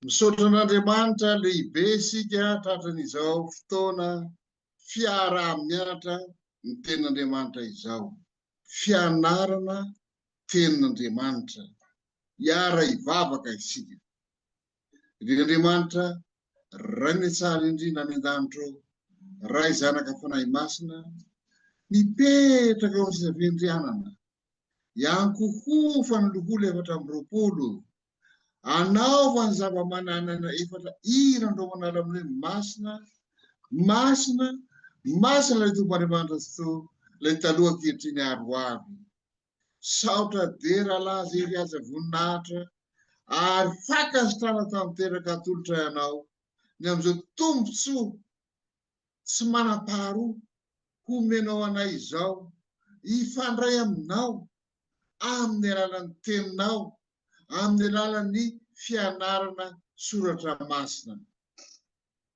Misaotra an'Andriamanitra lehibe isika tratran'izao fotoana fiaraha-mianatra ny Tenin'Andriamanitra izao. Fianarana Tenin'Andriamanitra. Hiara-hivavaka isika. Ry Andriamanitra, Rainay tsara indrindra any an-danitra ô, Ray Zanaka Fanahy Masina, mipetraka eo amin'ny seza fiandrianana, Iankohofan'ny loholona 24, anaovany zava-mananana efatra hira andro aman'ala amin'ny hoe Masina, Masina, Masina ilay Tompo Andriamanitra Tsitoha, ilay taloha ankehitriny ary ho avy. Saotra, dera, laza, hery, haja, voninahitra ary fankasitrahana tanteraka atolotray Anao ny amin'izao tombontsoa tsy manam-paharoa homenao anay izao hifandray aminao amin'ny alalan'ny Teninao, amin'ny alalan'ny fianarana Soratra Masina.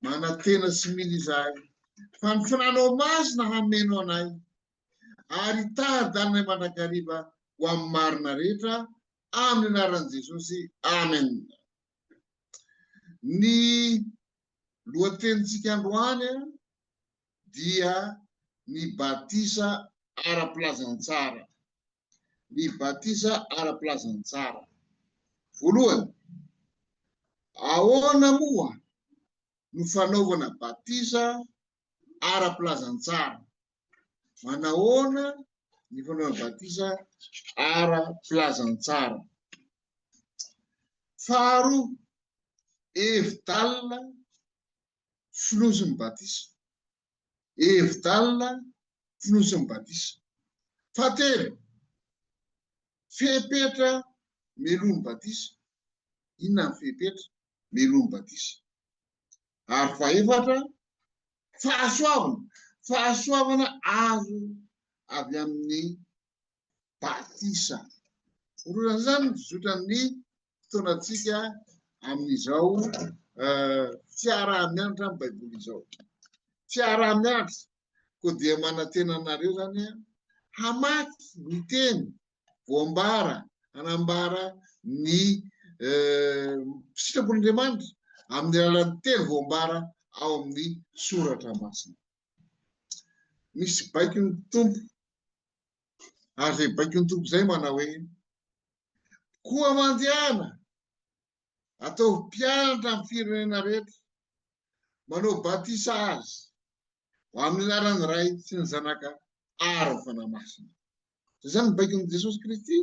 Manantena sy mino izahay fa ny Fanahinao Masina hameno anay ary hitari-dalanay mandrakariva ho amin'ny marina rehetra, amin'ny anaran'i Jesosy. Amen. Ny lohatenintsika androany dia ny batisa ara-pilazantsara. Ny batisa ara-pilazantsara. Voalohany, ahoana moa no fanaovana batisa ara-pilazantsara? Manahoana ny fanaovana batisa ara-pilazantsara? Faharoa, hevi-dalina fonosin'ny batisa. Hevi-dalina fonosin'ny batisa. Fahatelo, fepetra melohin'ny batisa. Inona ny fepetra melohin'ny batisa? Ary fahefatra, fahasoavana. Fahasoavana azo avy amin'ny batisa. Ohatran'izany ny fizotran'ny fotoanantsika amin'izao fiaraha-mianatra amin'ny Baiboly izao. Fiaraha-mianatra, koa dia manantena anareo izany hamaky ny teny voambara, hanambara ny sitrapon'Andriamanitra amin'ny alalan'ny teny voambara ao amin'ny soratra masina. Misy baikon'ny Tompo ary izay baikon'ny Tompo izay manao hoe, Koa mandehana, ataovy mpianatra amin'ny firenena rehetra, manao batisa azy ho amin'ny anaran'ny Ray sy ny Zanaka ary ny Fanahy Masina. Izay izany ny baikon'i Jesosy Kristy,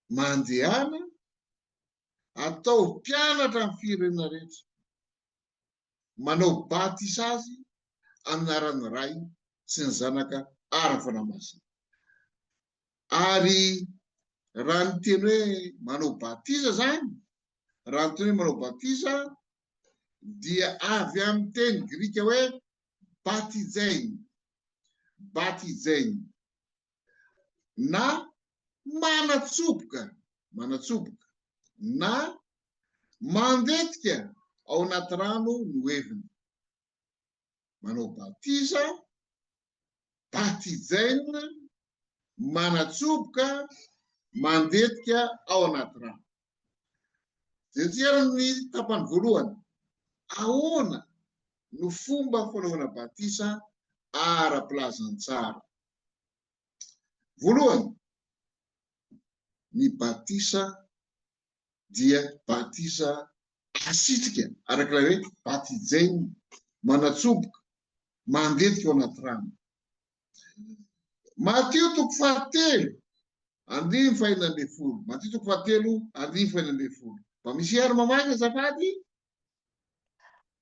mandehana, ataovy mpianatra amin'ny firenena rehetra, manao batisa azy amin'ny anaran'ny Ray sy ny Zanaka ary ny Fanahy Masina. Ary raha ny teny hoe manao batisa izany, raha ny teny hoe manao batisa dia avy amin'ny teny grika hoe batizein, batizein, na manatsoboka, manatsoboka, na mandetika ao anaty rano no heviny. Manao batisa, batizein, manatsoboka, mandetika ao anaty rano. Jerentsika ary ny tapany voalohany. Ahoana no fomba fanaovana batisa ara-pilazantsara? Voalohany, ny batisa dia batisa asitrika, araka ilay hoe batizein, manatsoboka, mandetika ao anaty rano. Matio toko fahatelo, andininy fahenina ambin'ny folo. Matio toko fahatelo, andininy fahenina ambin'ny folo. Mba misy ary mamaky azafady?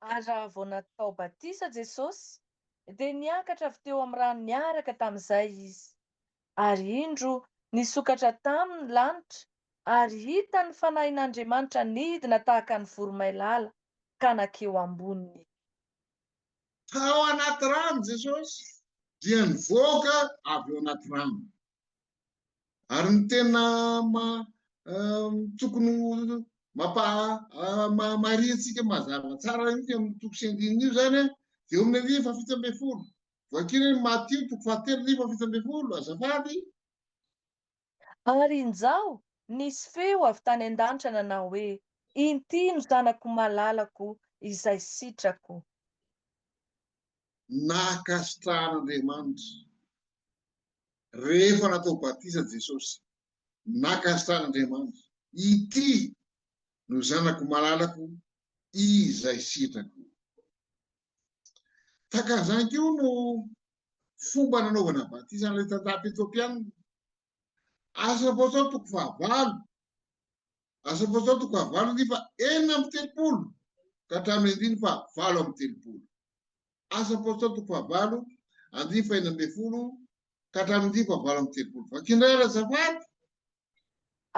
Ary raha vao natao batisa Jesosy, dia niakatra avy teo amin'ny rano niaraka tamin'izay izy. Ary indro, nisokatra taminy ny lanitra, ary hitany ny Fanahin'Andriamanitra nidina tahaka ny voromailala ka nankeo amboniny. Tao anaty rano Jesosy dia nivoaka avy ao anaty rano. Ary ny tena ma, tokony ho mampa mahamariha antsika mazava tsara mihitsy amin'ny toko sy andininy io izany dia eo amin'ny andininy faha 17. Vakio ny Matio toko fahatelo andininy faha 17, azafady. Ary injao, nisy feo avy tany an-danitra nanao hoe, Inty no Zanako malalako izay sitrako. Nankasitrahan'Andriamanitra rehefa natao batisa Jesosy. Nankasitrahan'Andriamanitra. Ity no Zanako malalako izay sitrako. Tahaka an'izany koa no fomba nanaovana batisa an'ilay tantara Etiopiana. Asa Apostoly toko fahavalo. Asa Apostoly toko fahavalo andininy faha 36 ka hatramin'ny andininy faha 38. Asa Apostoly toko fahavalo andininy faha 16 ka hatramin'ny andininy faha 38. Vakio indray ary azafady.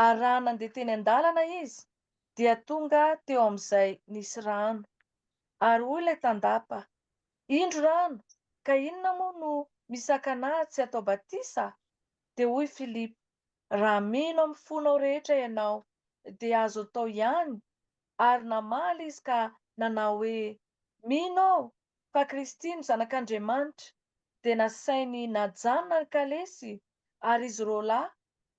Ary raha nandeha teny an-dalana izy, dia tonga teo amin'izay nisy rano. Ary hoy ilay tandapa, Indro rano, ka inona moa no misakana ahy tsy hatao batisa? Dia hoy Filipo, Raha mino amin'ny fonao rehetra ianao, dia azo atao ihany. Ary namaly izy ka nanao hoe, Mino aho fa Kristy no Zanak'Andriamanitra. Dia nasainy najanona ny kalesy, ary izy roalahy,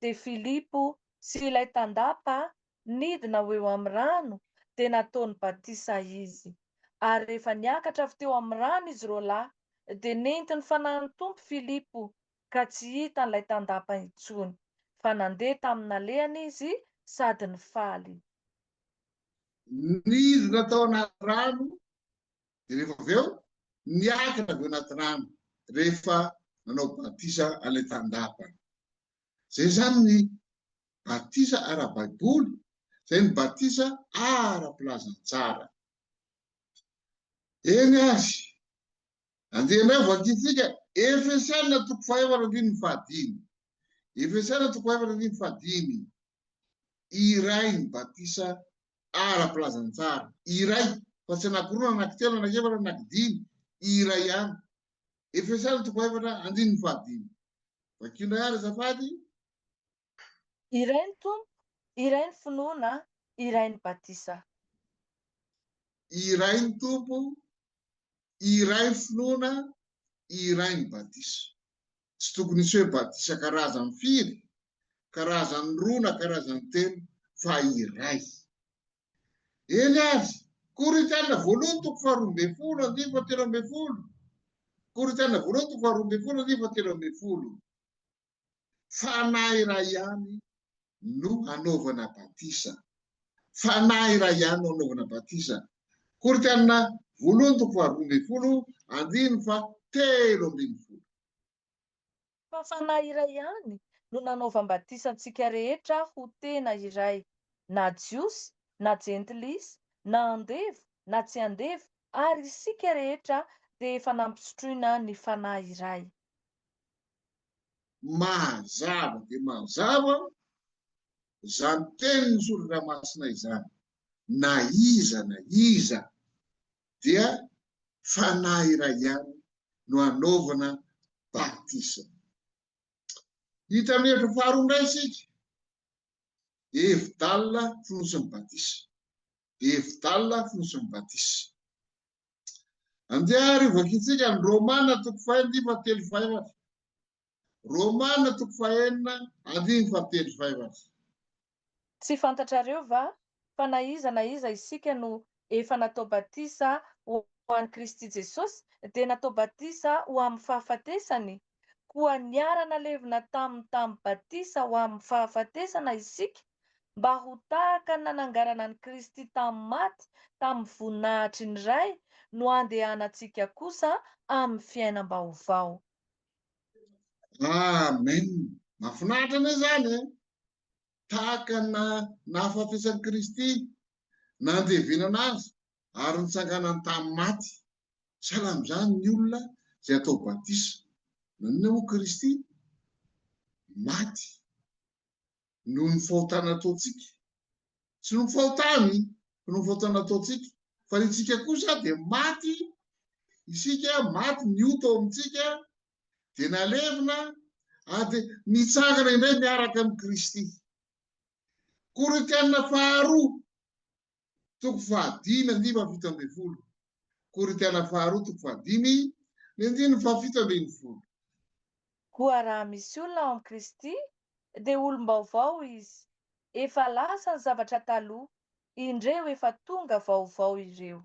dia Filipo sy ilay tandapa, nidina ho eo amin'ny rano, dia nataony batisa izy. Ary rehefa niakatra avy teo amin'ny rano izy roalahy, dia nentin'ny Fanahin'ny Tompo Filipo, ka tsy hitan'ilay tandapa intsony, fa nandeha tamin'ny nalehany izy sady nifaly. Nidina tao anaty rano Dia rehefa avy eo, niakatra avy eo anaty rano rehefa nanao batisa an'ilay tandapa. Izay izany ny batisa ara-baiboly, izay ny batisa ara-pilazantsara. Eny ary, andeha indray vakintsika Efesiana toko fahefatra andininy fahadimy. Efesiana toko fahefatra andininy fahadimy. Iray ny batisa ara-pilazantsara. Iray, fa tsy anankiroa na anankitelo na anankiefatra na anankidimy. Iray ihany. Efesiana toko fahefatra andininy fahadimy. Vakio indray ary azafady. Iray ny Tompo, iray ny finoana, iray ny batisa. Iray ny Tompo, iray ny finoana, iray ny batisa. Tsy tokony hisy hoe batisa karazany firy, karazany roa na karazany telo fa iray. Eny ary, Korintiana voalohany toko faharoa ambin'ny folo andininy fahatelo ambin'ny folo. Korintiana voalohany toko faharoa ambin'ny folo andininy fahatelo ambin'ny folo. Fanahy iray ihany no hanaovana batisa. Fanahy iray ihany no hanaovana batisa. Korintiana voalohany toko faharoa ambin'ny folo andininy fahatelo ambin'ny folo. Fa Fanahy iray ihany no nanaovam-batisa antsika rehetra ho tena iray, na Jiosy, na Jentilisa, na andevo, na tsy andevo, ary isika rehetra dia efa nampisotroina ny Fanahy iray. Mazava dia mazava izany tenin'ny Soratra Masina izany, na iza na iza dia Fanahy iray ihany no anaovana batisa. Hiditra amin'ny hevitra faharoa indray isika, hevi-dalina fonosin'ny batisa. Hevi-dalina fonosin'ny batisa. Andeha ary hovakintsika ny Romana toko fahenina fahatelo fahefatra. Romana toko fahenina andininy fahatelo fahefatra. Tsy fantatrareo va fa na iza na iza isika no efa natao batisa ho an'i Kristy Jesosy dia natao batisa ho amin'ny fahafatesany? Koa niara-nalevina taminy tamin'ny batisa ho amin'ny fahafatesana isika, mba ho tahaka ny nananganana an'i Kristy tamin'ny maty tamin'ny voninahitry ny Ray no handehanantsika kosa amin'ny fiainam-baovao. Amen! Mahafinaritra anie izany e! Tahaka ny nahafatesan'i Kristy, nandevenana Azy ary nitsanganany tamin'ny maty. Sahala amin'izany ny olona izay atao batisa. Naninona moa Kristy maty? Noho ny fahotana ataontsika. Tsy noho ny fahotany, fa noho ny fahotana ataontsika. Fa isika kosa dia maty, isika maty ny ota ao amintsika, dia nalevina ary dia nitsangana indray miaraka amin'i Kristy. Korintiana faharoa, toko fahadimy andininy faha-17. Korintiana faharoa toko fahadimy ny andininy faha-17. Koa raha misy olona ao amin'i Kristy, dia olom-baovao izy, efa lasa ny zavatra taloha, Indreo efa tonga vaovao ireo.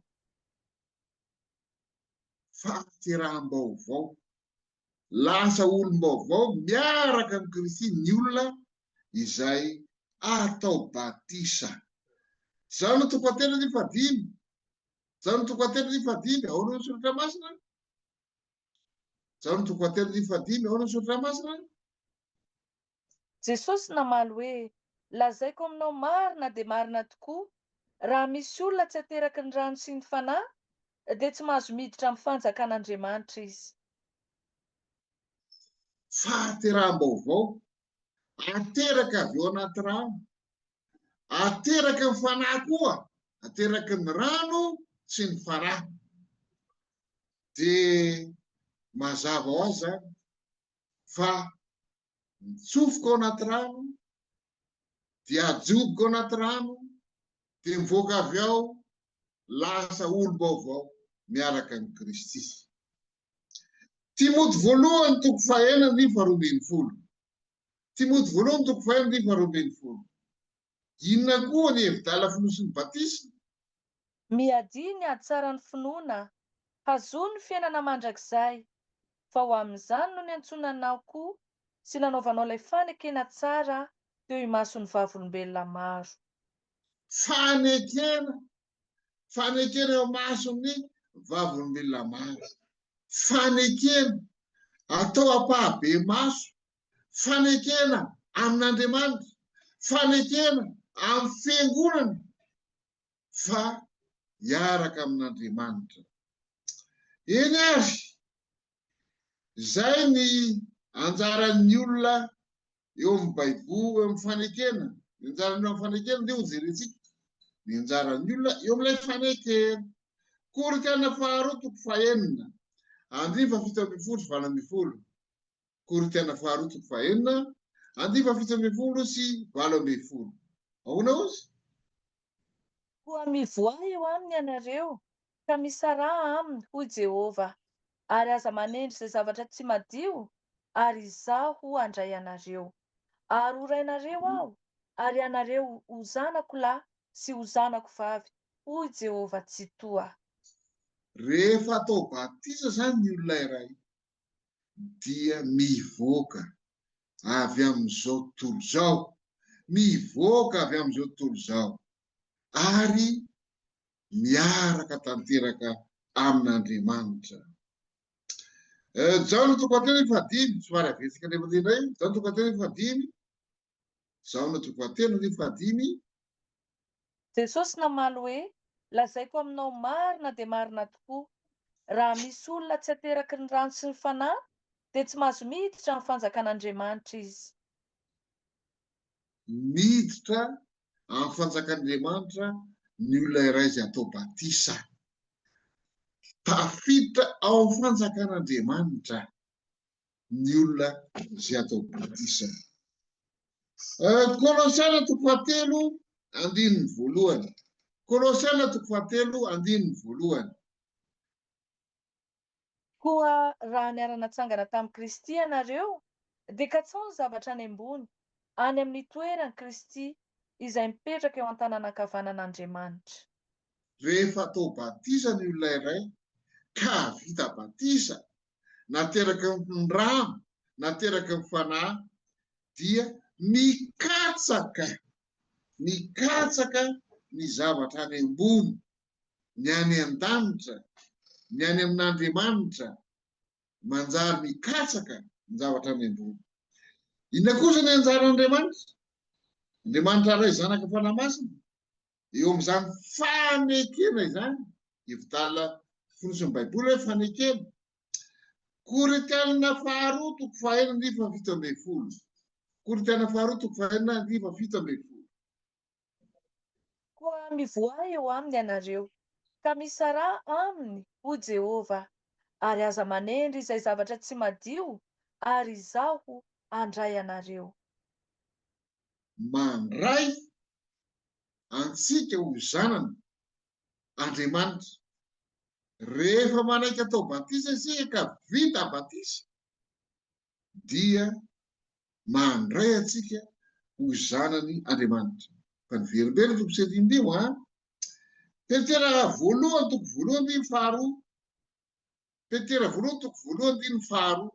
Fahateraham-baovao. Lasa olom-baovao miaraka amin'i Kristy ny olona izay atao batisa. Jaona toko fahatelo andininy fahadimy. Jaona toko fahatelo andininy fahadimy. Ahoana ny soratra masina? Jaona toko fahatelo andininy fahadimy. Ahoana ny soratra masina? Jesosy namaly hoe, Lazaiko aminao marina dia marina tokoa, raha misy olona tsy ateraky ny rano sy ny Fanahy, dia tsy mahazo miditra amin'ny fanjakan'Andriamanitra izy. Fahateraham-baovao, ateraka avy ao anaty rano, ateraky ny Fanahy koa, ateraky ny rano sy ny Fanahy. Dia mazava ho azy izany fa mitsofoka ao anaty rano, dia ajoboka ao anaty rano, dia mivoaka avy ao lasa olom-baovao miaraka amin'i Kristy. Timoty voalohany toko fahenina andininy faharoa ambin'ny folo. Timoty voalohany toko fahenina andininy faharoa ambin'ny folo. Inona koa ny hevi-dala fonosin'ny batisa? Miadia ny ady tsaran'ny finoana, hazoa ny fiainana mandrakizay, fa ho amin'izany no niantsoana anao koa sy nanaovanao ilay fanekena tsara teo imason'ny vavolombelona maro. Fanekena, fanekena eo imason'ny vavolombelona maro. Fanekena atao ampahabemaso fanekena amin'Andriamanitra, fanekena amin'ny fiangonana fa hiaraka amin'Andriamanitra. Eny ary, izay ny anjaran'ny olona eo amin'ny Baiboly, eo amin'ny fanekena. Ny anjaran'ny olona amin'ny fanekena dia hojerentsika. Ny anjaran'ny olona eo amin'ilay fanekena. Korintiana faharoa toko fahenina, andininy fahafito ambin'ny folo sy 18. Korintiana faharoa toko fahenina, andininy fahafito ambin'ny folo sy 18. Ahoana hozy? Koa mivoaha eo aminy ianareo, ka misaraha aminy, hoy Jehovah, ary aza manendry izay zavatra tsy madio, ary Izaho handray anareo. Ary ho rainareo Aho, ary ianareo ho zanako lahy sy ho zanako vavy, hoy Jehovah Tsitoha. Rehefa atao batisa izany ny olona iray, dia mivoaka avy amin'izao tontolo izao, mivoaka avy amin'izao tontolo izao, ary miaraka tanteraka amin'Andriamanitra. Eh, Jaona toko fahatelo andininy fahadimy, somary averintsika indray mandeha indray, Jaona toko fahatelo andininy fahadimy, Jaona toko fahatelo andininy fahadimy. Jesosy namaly hoe, Lazaiko aminao marina dia marina tokoa, raha misy olona tsy ateraky ny rano sy ny Fanahy, dia tsy mahazo miditra amin'ny fanjakan'Andriamanitra izy. Miditra amin'ny fanjakan'Andriamanitra ny olona iray izay atao batisa. Tafiditra ao amin'ny fanjakan'Andriamanitra ny olona izay atao batisa. Kolosiana toko fahatelo andininy voalohany. Kolosiana toko fahatelo andininy voalohany. Koa raha niara-natsangana tamin'i Kristy ianareo, dia katsaho ny zavatra any ambony, any amin'ny toeran'i Kristy, izay mipetraka eo an-tanana ankavanan'Andriamanitra. Rehefa atao batisa ny olona iray ka vita batisa, nateraky ny rano, nateraky ny Fanahy, dia mikatsaka, mikatsaka ny zavatra any ambony, ny any an-danitra, ny any amin'Andriamanitra, manjary mikatsaka ny zavatra any ambony. Inona kosa ny anjaran'Andriamanitra? Andriamanitra Ray, Zanaka, Fanahy Masina. Eo amin'izany fanekena izany, hevi-dalina fonosin'ny Baiboly hoe fanekena. Korintiana faharoa toko fahenina andininy fahafito ambin'ny folo. Korintiana faharoa toko fahenina andininy fahafito ambin'ny folo. Koa mivoaha eo aminy ianareo, ka misaraha aminy, hoy Jehovah, ary aza manendry izay zavatra tsy madio, ary Izaho handray anareo. Mandray antsika ho zanany Andriamanitra. Rehefa manaiky atao batisa isika ka vita batisa, dia mandray antsika ho zanany Andriamanitra. Fa niverimberina tompo sy andininy io an. Petera voalohany toko voalohany andininy faharoa. Petera voalohany toko voalohany andininy faharoa.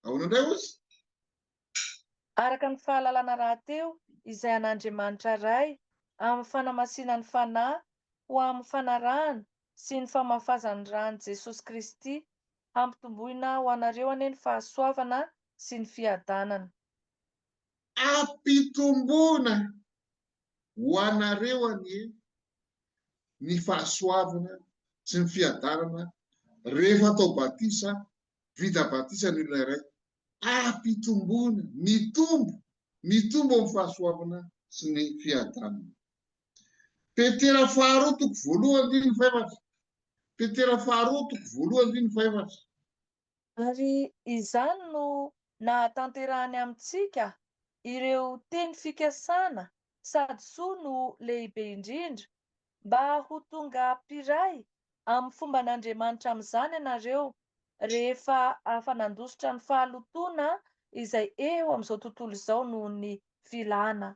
Ahoana indray hozy? Araka ny fahalalana rahateo izay an'Andriamanitra Ray amin'ny fanamasinan'ny Fanahy ho amin'ny fanarahana sy ny famafazan'ny ran'i Jesosy Kristy, hampitomboina ho anareo anie ny fahasoavana sy ny fiadanana. Ampitomboina ho anareo anie ny fahasoavana sy ny fiadanana rehefa atao batisa, vita batisa ny olona iray. Ampitomboina, mitombo, mitombo amin'ny fahasoavana sy ny fiadanana. Petera faharoa toko voalohany andininy fahefatra. Petera faharoa toko voalohany andininy fahefatra. Ary izany no nahatanterahany amintsika ireo teny fikasana sady soa no lehibe indrindra, mba ho tonga mpiray amin'ny fomban'Andriamanitra amin'izany ianareo, rehefa afa-nandositra ny fahalotoana izay eo amin'izao tontolo izao noho ny filana.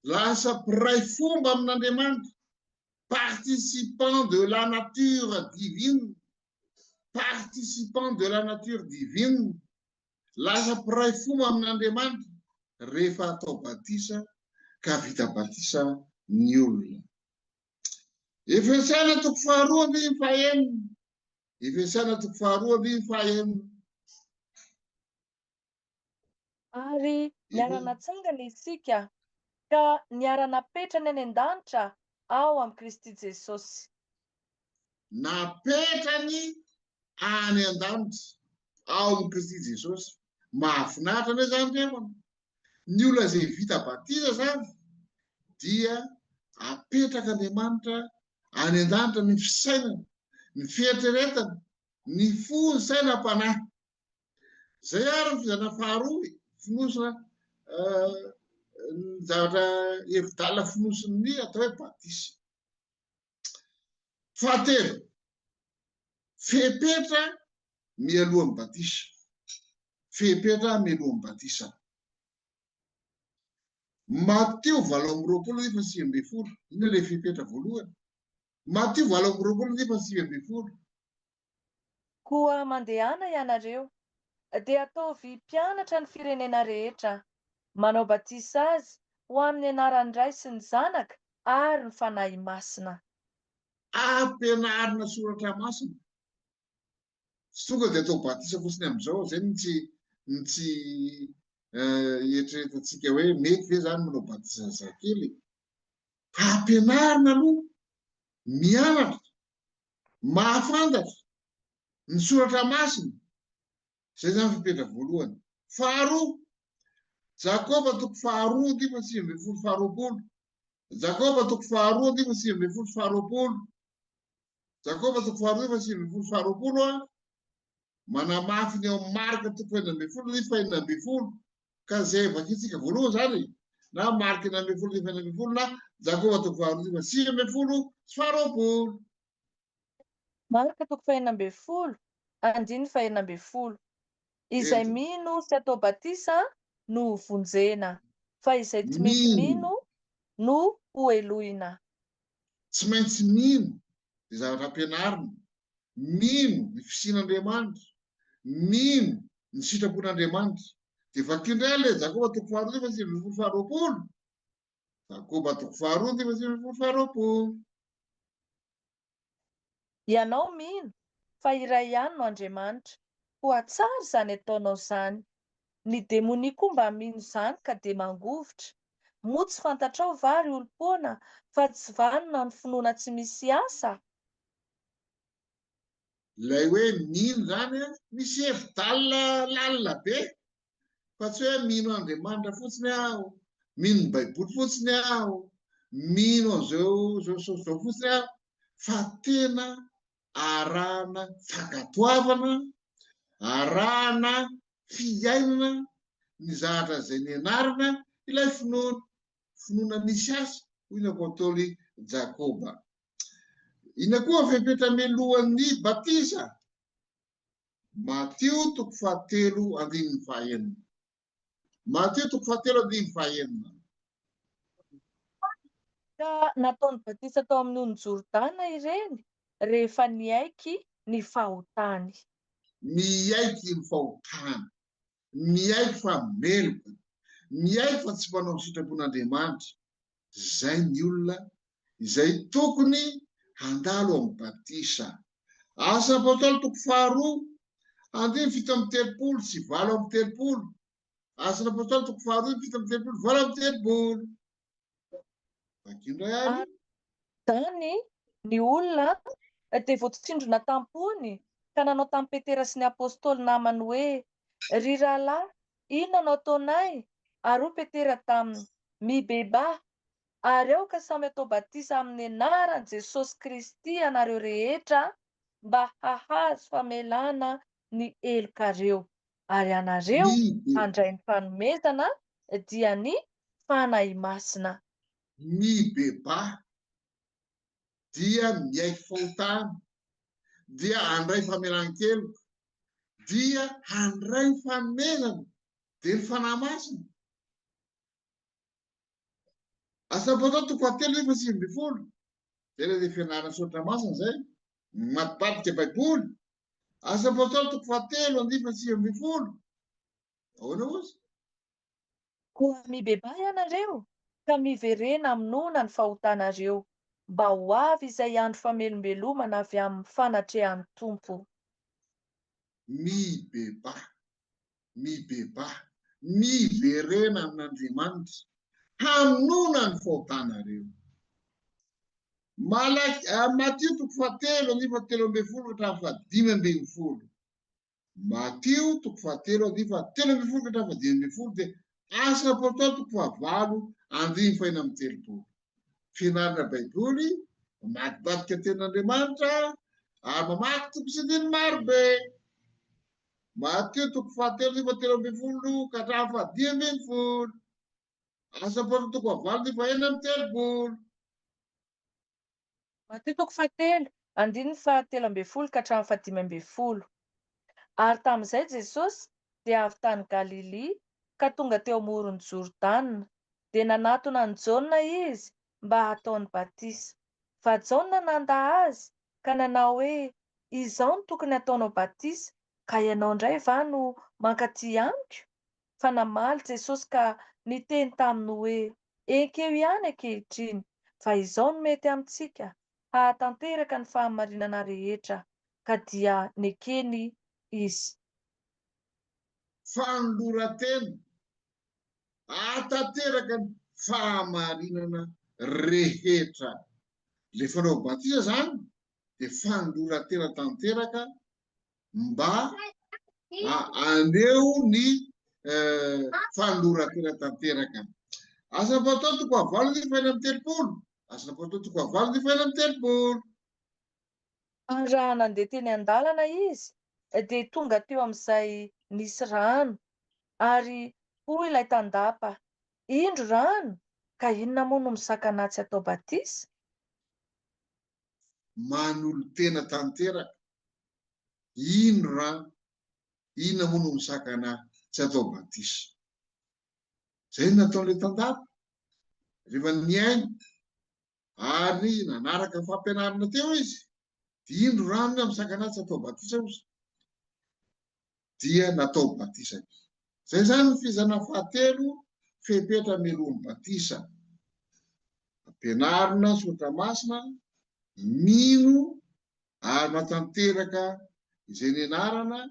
Lasa mpiray fomba amin'Andriamanitra, participant de la nature divine, participant de la nature divine, lasa mpiray fomba amin'Andriamanitra rehefa atao batisa ka vita batisa ny olona. Efesiana toko faharoa andininy fahenina. Efesiana toko faharoa andininy fahenina. Ary niara-natsangana isika ka niara-napetrany any an-danitra ao amin'i Kristy Jesosy. Napetrany any an-danitra ao amin'i Kristy Jesosy. Mahafinaritra anie izany ry havana. Ny olona izay vita batisa izany dia apetrak'Andriamanitra any an-danitra ny fisainana, ny fieritreretana, ny fo, ny saina am-panahy. Izay ary ny fizarana faharoa fonosina ny zavatra hevi-dalina fonosin'ny atao hoe batisa. Fahatelo, fepetra mialohan'ny batisa. Fepetra mialohan'ny batisa. Matio 28 nefa 19. Inona ilay fepetra voalohany? Matio 28 nefa 19. Koa mandehana ianareo, dia ataovy mpianatra ny firenena rehetra, manao batisa azy ho amin'ny anaran'ny Ray sy ny Zanaka ary ny Fanahy Masina. Ampianarina soratra masina. Tsy tonga dia atao batisa fotsiny amin'izao, izay no tsy no tsy eritreretantsika hoe mety ve izany manao batisa zazakely e? Fa ampianarina aloha, mianatra, mahafantatra ny soratra masina, izay izany fepetra voalohany. Faharoa, Jakoba toko faharoa andininy 19 faharoapolo. Jakoba toko faharoa andininy 19 faharoapolo. Jakoba toko faharoa andininy 19 faharoapolo a manamafy ny ao amin'ny Marka toko 16 andininy 16 ka izay vakintsika voalohany izany na Marka 16 andininy 16 na Jakoba toko faharoa andininy 19 sy faharoapolo. Marka toko 16 andininy 16 Izay Ento. mino sy atao batisa no ho vonjena, fa izay tsy mety Mino. mino no hohelohina. Tsy maintsy mino ny zavatra ampianarina, mino ny fisian'Andriamanitra, mino ny sitrapon'Andriamanitra. Dia vakio indray ilay Jakoba toko faharoa andininy 19 faharoapolo. Jakoba toko faharoa andininy 19 faharoapolo. Ianao mino fa iray ihany no Andriamanitra, koa tsara izany ataonao izany. Ny demonia koa mba mino izany ka dia mangovitra. Moa tsy fantatrao va ry olom-poana fa tsy vanona ny finoana tsy misy asa? Ilay hoe mino izany misy hevi-dalina lalina be fa tsy hoe mino Andriamanitra fotsiny aho, mino ny Baiboly fotsiny aho, mino an'izao izao izao izao fotsiny aho, fa tena arahana fankatoavana, arahana fiainana ny zavatra izay nianarana ilay finoana, finoana misy asa, hoy ny apostoly Jakoba. Inona koa ny fepetra mialohan'ny batisa? Matio toko fahatelo andininy fahaenina. Matio toko fahatelo andininy fahaenina. Ka nataony batisa tao amin'ny ony Jordana ireny rehefa niaiky ny fahotany. Miaiky ny fahotany, miaiky fa meloka, miaiky fa tsy mpanao ny sitrapon'Andriamanitra, izay ny olona izay tokony handalo amin'ny batisa. Asa Apostoly toko faharoa, andininy 37 sy 38. Asa Apostoly toko faharoa, 37, 38. Vakio indray ary. Ary izany ny olona dia voatsindrona tam-pony ka nanao tamin'i Petera sy ny apostoly namany hoe, Ry rahalahy, inona no ataonay? Ary hoy Petera taminy, Mibebaha, ary aoka samy hatao batisa amin'ny anaran'i Jesosy Kristy ianareo rehetra mba hahazo famelana ny helokareo, ary ianareo handray ny fanomezana, dia ny Fanahy Masina. Mibebaha, dia miaiky fahotana, dia handray famelan-keloka, dia handray ny fanomezana, dia ny Fanahy Masina. Asa Apostoly toko fahatelo nefa 19. Izay ilay fianarana soratra masina izay. Mamadibadika Baiboly. Asa Apostoly toko fahatelo andiany 19. Ahoana hozy? Koa mibebaha ianareo, ka miverena hamonoana ny fahotanareo, mba ho avy izay andro famelombelomana avy amin'ny fanatrehan'ny Tompo. Mibebaha. Mibebaha. Miverena amin'Andriamanitra, hamonoana ny fahotanareo. Malaky, Matio toko fahatelo andininy fahatelo ambin'ny folo ka hatramin'ny fahadimy ambin'ny folo. Matio toko fahatelo andininy fahatelo ambin'ny folo ka hatramin'ny fahadimy ambin'ny folo dia Asa Apostoly toko fahavalo andininy fahenina amby telopolo. Fianarana Baiboly, mamadibadika ny tenin'Andriamanitra ary mamaky toko sy andininy maro be. Matio toko fahatelo andininy fahatelo ambin'ny folo ka hatramin'ny fahadimy ambin'ny folo. Asa Apostoly toko fahavalo andininy fahenina amby telopolo. Matio toko fahatelo, andininy fahatelo ambin'ny folo ka hatramin'ny fahadimy ambin'ny folo. Ary tamin'izay Jesosy dia avy tany Galilia ka tonga teo amoron'i Jordana, dia nanatona an'i Jaona izy mba hataony batisa. Fa Jaona nandà azy ka nanao hoe, Izaho no tokony hataonao batisa, ka ianao indray va no mankaty amiko? Fa namaly Jesosy ka niteny taminy hoe, Ekeo ihany ankehitriny, fa izao no mety amintsika, hahatanteraka ny fahamarinana rehetra. Ka dia nekeny izy. Fanoloran-tena hahatanteraka ny fahamarinana rehetra. Ilay fanao batisa izany dia fanoloran-tena tanteraka mba haneho ny fanoloran-tena tanteraka. Asan'ny Apostoly toko fahavalo andininy fahenina amby telopolo. Asan'ny Apostoly toko fahavalo andininy fahenina amby telopolo. Ary raha nandeha teny an-dalana izy, dia tonga teo amin'izay nisy rano, ary hoy ilay tandapa, Indro rano, ka inona moa no misakana ahy tsy hatao batisa? Manolo-tena tanteraka, Indro rano, inona moa no misakana ahy tsy hatao batisa? Izay no nataon'ilay tandapa, rehefa nihaino ary nanaraka ny fampianarana teo izy, dia indro rano ny misakana ahy tsy hatao batisa ozy, dia natao batisa izy. Izay izany ny fizana fahatelo, fepetra mialoha ny batisa. Ampianarina soratra masina, mino ary matanteraka izay nianarana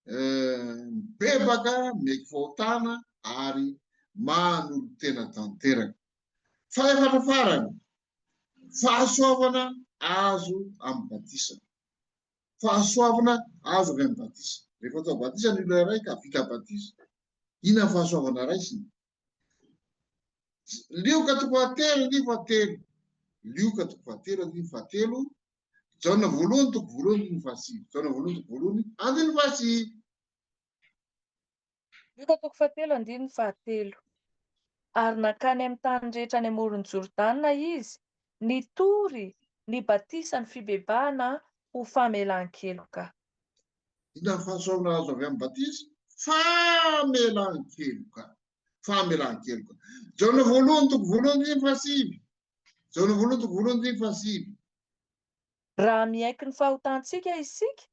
mibebaka, miaiky fahotana ary manolo-tena tanteraka. Fahefatra farany, fahasoavana azo amin'ny batisa. Fahasoavana azo avy amin'ny batisa. Rehefa atao batisa ny olona iray ka vita batisa, inona ny fahasoavana raisiny? Lioka toko fahatelo andininy fahatelo. Lioka toko fahatelo andininy fahatelo. Jaona voalohany toko voalohany andininy fahasivy. Jaona voalohany toko voalohany andininy fahasivy. Lioka toko fahatelo andininy fahatelo. Ary nankany amin'ny tany rehetra any amoron'i Jordana izy, nitory ny batisan'ny fibebahana ho famelan-keloka. Inona ny fahasoavana azo avy amin'ny batisa? Famelan-keloka. Famelan-keloka. Jaona voalohany toko voalohany andininy fahasivy. Jaona voalohany toko voalohany andininy fahasivy. Raha miaiky ny fahotantsika isika,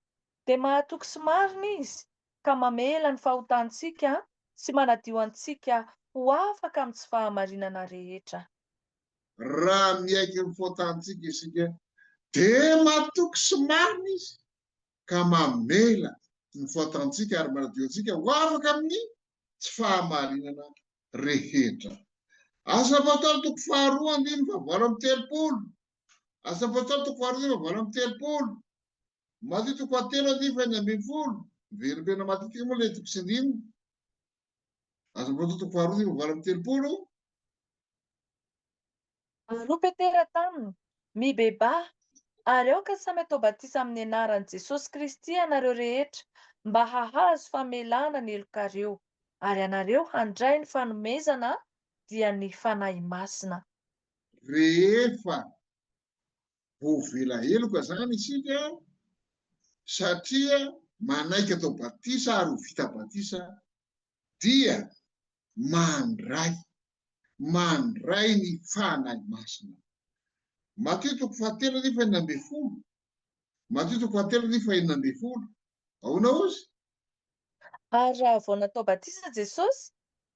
dia mahatoky sy marina Izy, ka mamela ny fahotantsika sy manadio antsika ho afaka amin'ny tsy fahamarinana rehetra. Raha miaiky ny fahotantsika isika, dia matoky sy marina Izy, ka mamela ny fahotantsika ary manadio antsika ho afaka amin'ny tsy fahamarinana rehetra. Asa Apostoly toko faharoa andininy fahavalo amby telopolo. Asa Apostoly toko faharoa andininy fahavalo amby telopolo. Matio toko fahatelo andininy fahenina ambin'ny folo. Miverimberina matetika moa ilay toko sy andininy. Asa Apostoly toko faharoa andininy fahavalo amby telopolo. Ary hoy Petera taminy, Mibebaha, ary aoka samy hatao batisa amin'ny anaran'i Jesosy Kristy ianareo rehetra, mba hahazo famelana ny helokareo, ary ianareo handray ny fanomezana, dia ny Fanahy Masina. Rehefa voavela heloka izany isika, satria manaiky atao batisa ary ho vita batisa, dia mandray, mandray ny Fanahy Masina. Matio toko fahatelo andininy fahenina ambin'ny folo. Matio toko fahatelo andininy fahenina ambin'ny folo. Ahoana hozy? Ary raha vao natao batisa Jesosy,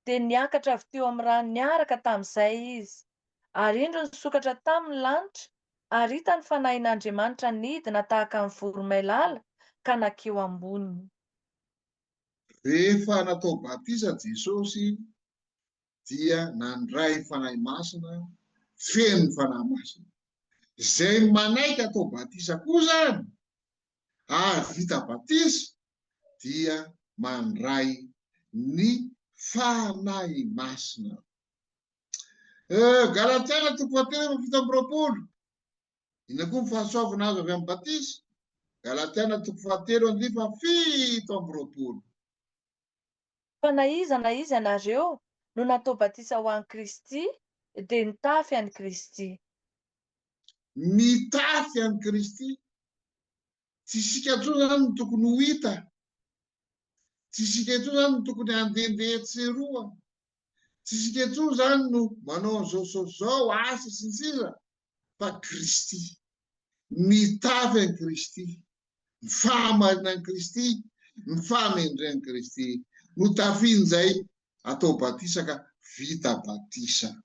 dia niakatra avy teo amin'ny rano niaraka tamin'izay Izy. Ary indro nisokatra taminy ny lanitra, ary hita ny Fanahin'Andriamanitra nidina tahaka ny voromailala ka nankeo amboniny. Rehefa natao batisa Jesosy dia nandray Fanahy Masina, feno ny Fanahy Masina. Izay manaiky atao batisa koa izany ary vita batisa dia mandray ny Fanahy Masina. Galatiana toko fahatelo 27. Inona koa ny fahasoavana azo avy amin'ny batisa? Galatiana toko fahatelo andininy fahafito amby roapolo. Fa na iza na iza ianareo no natao batisa ho an'i Kristy, dia nitafy an'i Kristy. Mitafy an'i Kristy. Tsy isika intsony izany no tokony ho hita. Tsy isika intsony izany no tokony handehandeha etsy sy eroa. Tsy isika intsony izany no manao an'izao sy izao sy izao, asa sy ny sisa, fa Kristy. Mitafy an'i Kristy. Ny fahamarinan'i Kristy, ny fahamendrehan'i Kristy. Notafian'izay atao batisa ka vita batisa.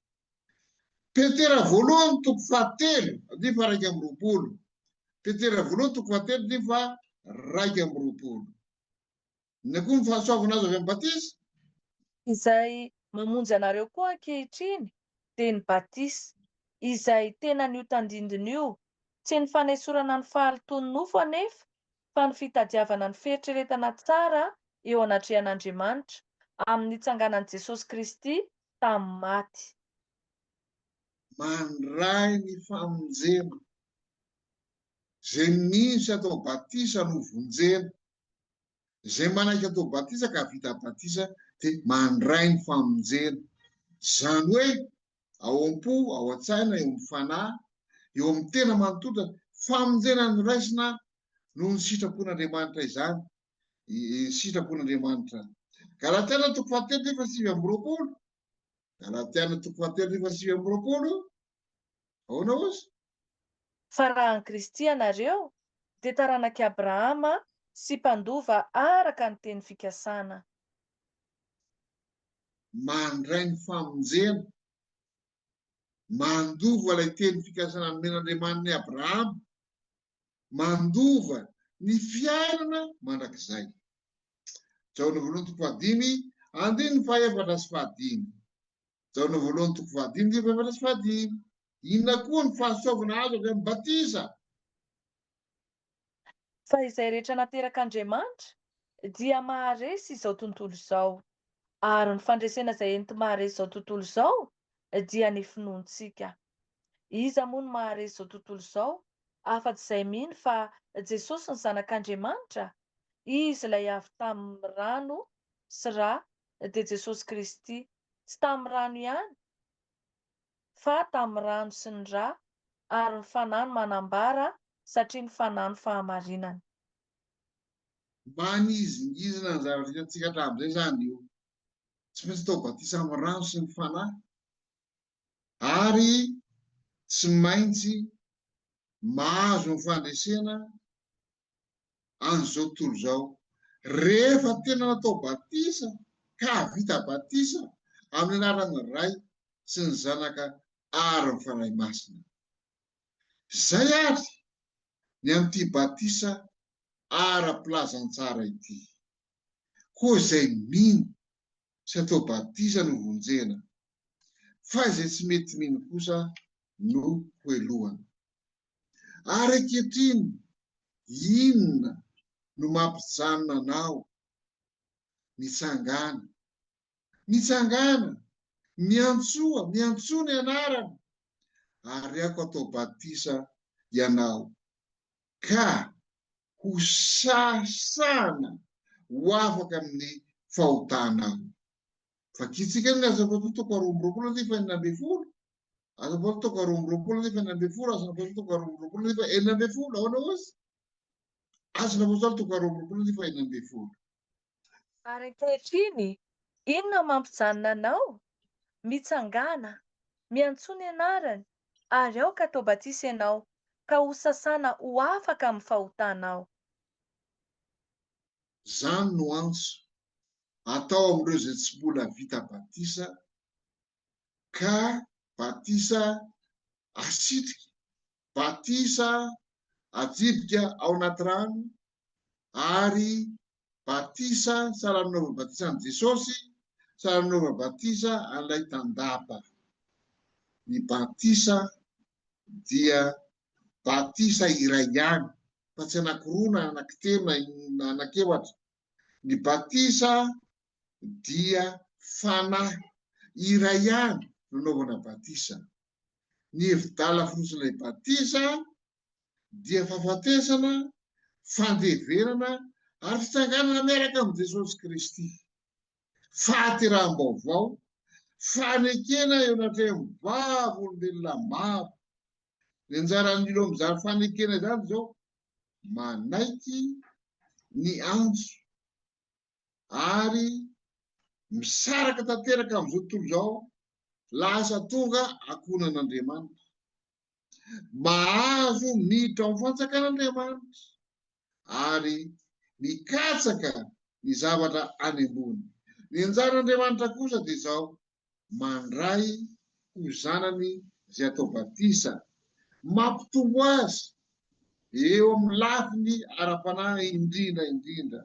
Petera voalohany toko fahatelo andininy faha-21. Petera voalohany toko fahatelo andininy faha-21. Inona koa ny fahasoavana azo avy amin'ny batisa? Izay mamonjy anareo koa ankehitriny dia ny batisa, izay tenan'io tandindona io, tsy ny fanesorana ny fahalotoan'ny nofo anefa, fa ny fitadiavana ny fieritreretana tsara eo anatrehan'Andriamanitra, amin'ny nitsanganan'i Jesosy Kristy tamin'ny maty. Mandray ny famonjena. Izay mino sy atao batisa no vonjena. Izay manaiky atao batisa ka vita batisa dia mandray ny famonjena. Izany hoe ao am-po, ao an-tsaina, eo amin'ny fanahy, eo amin'ny tena manontolo, famonjena noraisina noho ny sitrapon'Andriamanitra izany, ny sitrapon'Andriamanitra. Galatiana toko fahatelo andininy faha-29. Galatiana toko fahatelo andininy faha-29. Ahoana hozy? Fa raha an'i Kristy ianareo, dia taranak'i Abrahama sy mpandova araka ny teny fikasana. Mandray ny famonjena, mandova ilay teny fikasana nomen'Andriamaniny Abrahama, mandova ny fiainana mandrakizay. Jaona voalohany toko fahadimy, andininy fahefatra sy fahadimy. Jaona voalohany toko fahadimy andininy fahefatra sy fahadimy. Inona koa ny fahasoavana azo avy amin'ny batisa? Fa izay rehetra naterak'Andriamanitra dia maharesy izao tontolo izao, ary ny fandresena izay enti-maharesy izao tontolo izao dia ny finoantsika. Iza moa no maharesy izao tontolo izao afa-tsy izay mino fa Jesosy no Zanak'Andriamanitra? Izy ilay avy tamin'ny rano sy ra dia Jesosy Kristy, tsy tamin'ny rano ihany, fa tamin'ny rano sy ny ra ary ny Fanahy no manambara satria ny Fanahy no fahamarinana. Manizingizina ny zavatra hitantsika hatramin'izay izany io. Tsy maintsy atao batisa amin'ny rano sy ny Fanahy. Ary Tsy maintsy mahazo ny fandresena an'izao tontolo izao. Rehefa tena natao batisa ka vita batisa amin'ny anaran'ny Ray sy ny Zanaka ary ny Fanahy Masina. Izay àry ny amin'ity batisa ara-pilazantsara ity. Koa izay mino sy atao batisa no vonjena, fa izay tsy mety mino kosa no hohelohana. Ary ankehitriny, inona no mampijanona anao? Mitsangàna. Mitsangàna, miantsoa, miantsoa ny anarany, ary aoka atao batisa ianao, ka ho sasana ho afaka amin'ny fahotanao. Vakintsika ny Asa Apostoly toko 22 andininy faha-16. Asa Apostoly toko 22 andininy faha-16, Asa Apostoly toko 22 andininy faha-16. Ahoana hozy? Asa Apostoly toko 22 andininy faha-16. Ary ankehitriny, inona no mampijanona anao? Mitsangàna, miantsoa ny anarany, ary aoka hatao batisa ianao, ka hosasana ho afaka amin'ny fahotanao. Izany no antso atao amin'ireo izay tsy mbola vita batisa, ka batisa asitrika, batisa ajibika ao anaty rano, ary batisa sahala amin'ny nanaovana batisa an'i Jesosy, sahala amin'ny nanaovana batisa an'ilay tandapa. Ny batisa dia batisa iray ihany, fa tsy anankiroa na anankitelo na anankiefatra. Ny batisa dia fanahy iray ihany no anaovana batisa. Ny hevi-dala fonosin'ilay batisa dia fahafatesana, fandevenana ary fitsanganana miaraka amin'i Jesosy Kristy. Fahateraham-baovao, fanekena eo anatrehan'ny vavolombelona maro. Ny anjaran'ny olona amin'izany fanekena izany izao, manaiky ny antso ary misaraka tanteraka amin'izao tontolo izao, lasa tonga ankohonan'Andriamanitra. Mahazo miditra ao amin'ny fanjakan'Andriamanitra ary mikatsaka ny zavatra any ambony. Ny anjaran'Andriamanitra kosa dia izao, mandray ho zanany izay atao batisa, mampitombo azy eo amin'ny lafiny ara-panahy indrindra indrindra,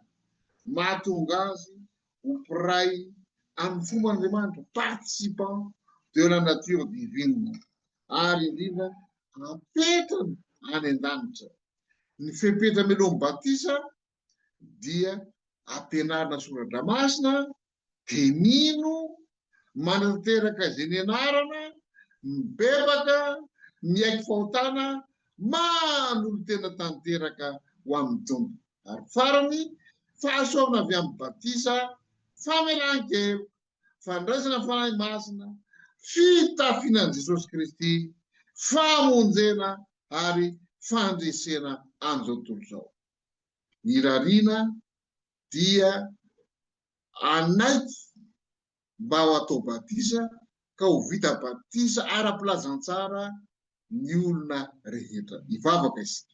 mahatonga azy ho mpiray amin'ny fomban'Andriamanitra, participant de la nature divine, ary indrindra apetrany any an-danitra. Ny fepetra mialoha ny batisa dia ampianarina soratra masina dia mino, manatanteraka izay nianarana, mibebaka, miaiky fahotana, manolo-tena tanteraka ho amin'ny Tompo. Ary farany, fahasoavana avy amin'ny batisa, famelan-keloka, fandraisana Fanahy Masina, fitafiana an'i Jesosy Kristy, famonjena ary fandresena an'izao tontolo izao. Ny rariana dia hanaiky mba ho atao batisa ka ho vita batisa ara-pilazantsara ny olona rehetra. Hivavaka isika.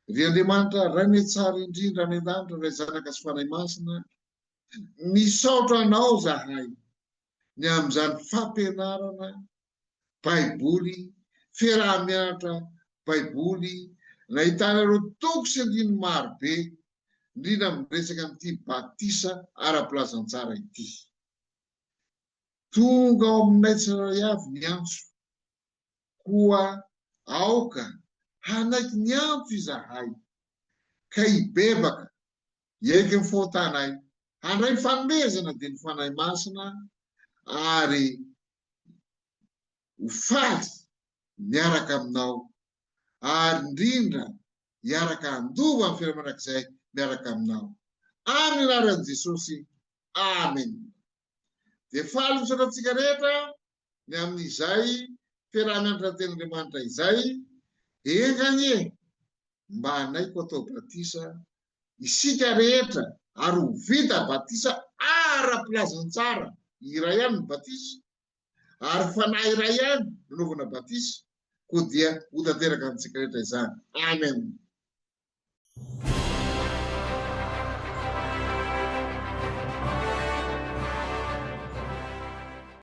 Ry Andriamanitra Rainay tsara indrindra any an-danitra, Ray Zanaka sy Fanahy Masina, misaotra Anao zahay ny amin'izany fampianarana Baiboly, fiaraha-mianatra Baiboly, nahitana ireo toko sy andininy maro be, indrindra miresaka amin'ity batisa ara-pilazantsara ity. Tonga ao aminay tsirairay avy ny antso, koa aoka hanaiky ny antso izahay, ka hibebaka, hiaiky ny fahotanay, handray ny fanomezana dia ny Fanahy Masina, ary ho faly miaraka aminao ary indrindra hiaraka handova ny fiainana mandrakizay miaraka aminao. Amin'ny anaran'i Jesosy, Amen. Dia faly misaotra antsika rehetra ny amin'izay fiaraha-mianatra ny tenin'Andriamanitra izay. Enga anie mba hanaiky ho atao batisa isika rehetra ary ho vita batisa ara-pilazantsara. Iray ihany ny batisa. Ary Fanahy iray ihany no nanaovana batisa, koa dia ho tanteraka amintsika rehetra izany. Amen.